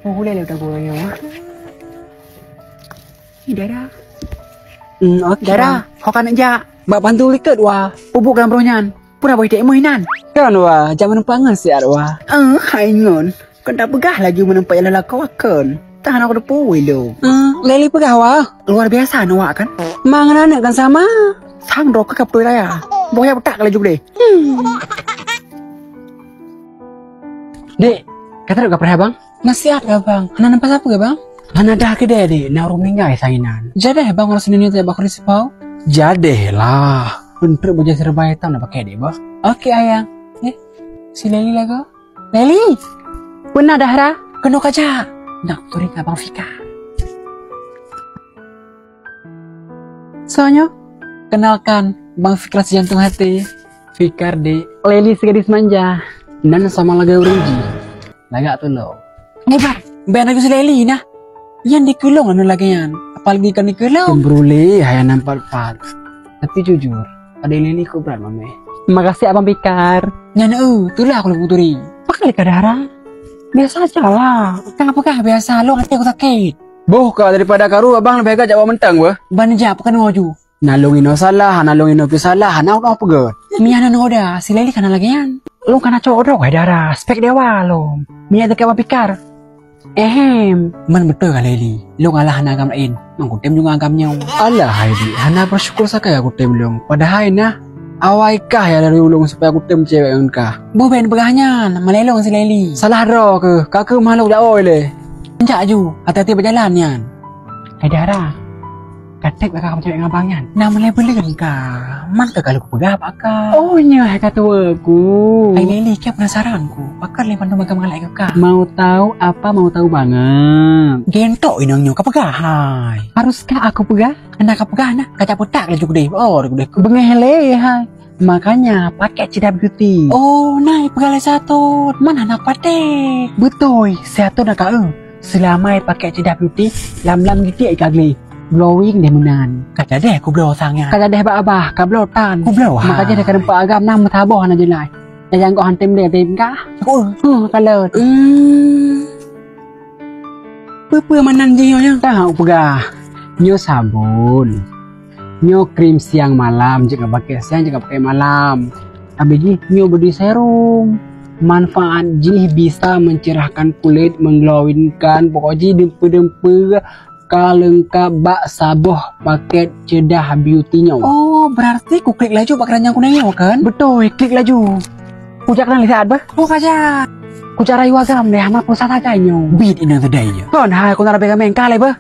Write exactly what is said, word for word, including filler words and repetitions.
Oh, ulèe lé tagoe nyoe. Ih, Dara. Hmm, oke, Dara, Bang. Ho ka neuk jak. Bak bantu likot, wah. Peubuet lam roh nyan. Peue na boh iték meuh inan? Kon, wah, jak meuneumpat ngon siat, wah. Eh, hai ngon. Kon tapeugah laju meuneumpat nyang lakoe kon. Tahan aku teupui lom. Eh, Leli peugah, wah. Luar biasa neuwak kan? Ma ngon aneuk kan sama. Sang droe ka beutôi raya. Boh ya petak laju deh. Hmm. Dek, ka trok ka peureuhah, Bang? Nasihat ka, Bang. Hana nampak sapa ka, Bang? Hana dah keudeh, Dek. Na ureueng meuninggai sang inan. Jadeh, Bang, ureueng sinini tajak bak kondisi pau? Jadeh lah. Peuntreuk bajèe serba itam na pakai, Dek, bah. Oke, Ayang. Eh, si Leli lagoe. Leli! Peue na, Dahra? Keunoe kajak. Nak turi ka Bang Fikar. Soe nyoe? Kenalkan, Bang Fikar si jantung hati. Fikar, Dek. Leli si gadis manja. Nan sama lagèe ureueng jih. Lagak tulông. Hebat. Bèk na si Leli nah. Nyan dikeue lôn anu lagèe nyan. Apalagi kon dikeue lôn. Cemburu lé, hai aneuk pat-pat. Tapi jujur, adé Leli kok brat mamèh. Makasih Abang Fikar. Nyan eu, tulah aku lôn kuturi. Pakon lé ka Dahra? Biasa aja lah. Kan apa kah biasa, lôn até aku sakét. Boh ka daripada karu abang leubeh gèt jak bak mantong beuh. Ban jak pakon laju. Na lôn inoe salah, na lôn inoe pih salah, na udah peugèt. Mian anu udah, si Leli kana lagèe nyan. Lôn kana cok droe hai Dahra, spek dewa lôn. Mian dekat Abang Fikar. Ehem, man beutôi ka Leli. Lôn alah hana agam laén. Man kutem juga agam nyoe. Alah hai Dek, hana bersyukur sakai kutem lôn. Padahai nah, awai kah ya dari ulôn supaya kutem cewek ngon kah. Boh bèk peugah nyan, malèe lôn si Leli. Salah droe keuh, ka keuh makhluk jaoe lé. Jak ju, hati-hati beujalan nyan. Hai Dahra, katek bak ka cewek ngon abang nyan. Na mulai beuleuen ka. Man ka kalau kupeugah bak ka. Oh, nyoe hai ka tuwö ku. Hai Leli, ka penasaran ku. Pakon lé mandum agam ngalai ka? Mau tahu apa mau tahu banget? Gentok inong nyoe ka peugah hai. Haruskah aku peugah? Hana ka peugah nah, kajak peutak laju keudeh. Oh, keudeh. Beungèh lé hai. Makanya pakai Cedap Beauty. Oh, na ipeugah lé si Atôt. Man hana patéh. Beutôi, si Atôt na ka eu. Seulama ipakai Cedap Beauty, lam-lam geutik ka gleh. Glowing deh meunan. Ka jadeh kubloe sang nyan. Ka jadeh bak abah, ka bloe tan. Kubloe hai. Makanya deh ka nampak agam na meusaboh hana jeulaih. Nyang gok hantem deh, tem kah? Oh. Huh, kalon. Hmm. Peue-peue meunan jih nyoe? Ka hana kupeugah. Nyoe sabon. Nyoe krim siang malam, jeuet ka pakai siang, jeuet ka pakai malam. Habis jih nyoe body serum. Manfaat jih bisa mencerahkan kulit, mengglowingkan, pokok jih deumpeu-deumpeu ka leungkap bak saboh paket Cedap Beauty nyoe. Oh, berarti kuklik laju bak keranjang kunéng nyoe kan? Beutôi, klik laju. Kujak nang lihat bah. Oh, kajak. Kujak rayu agam deh, hana pulsa sagai nyoe. Bit inong teuh dai nyoe. Kon hai, kon na leubeh gameng ka lé bah.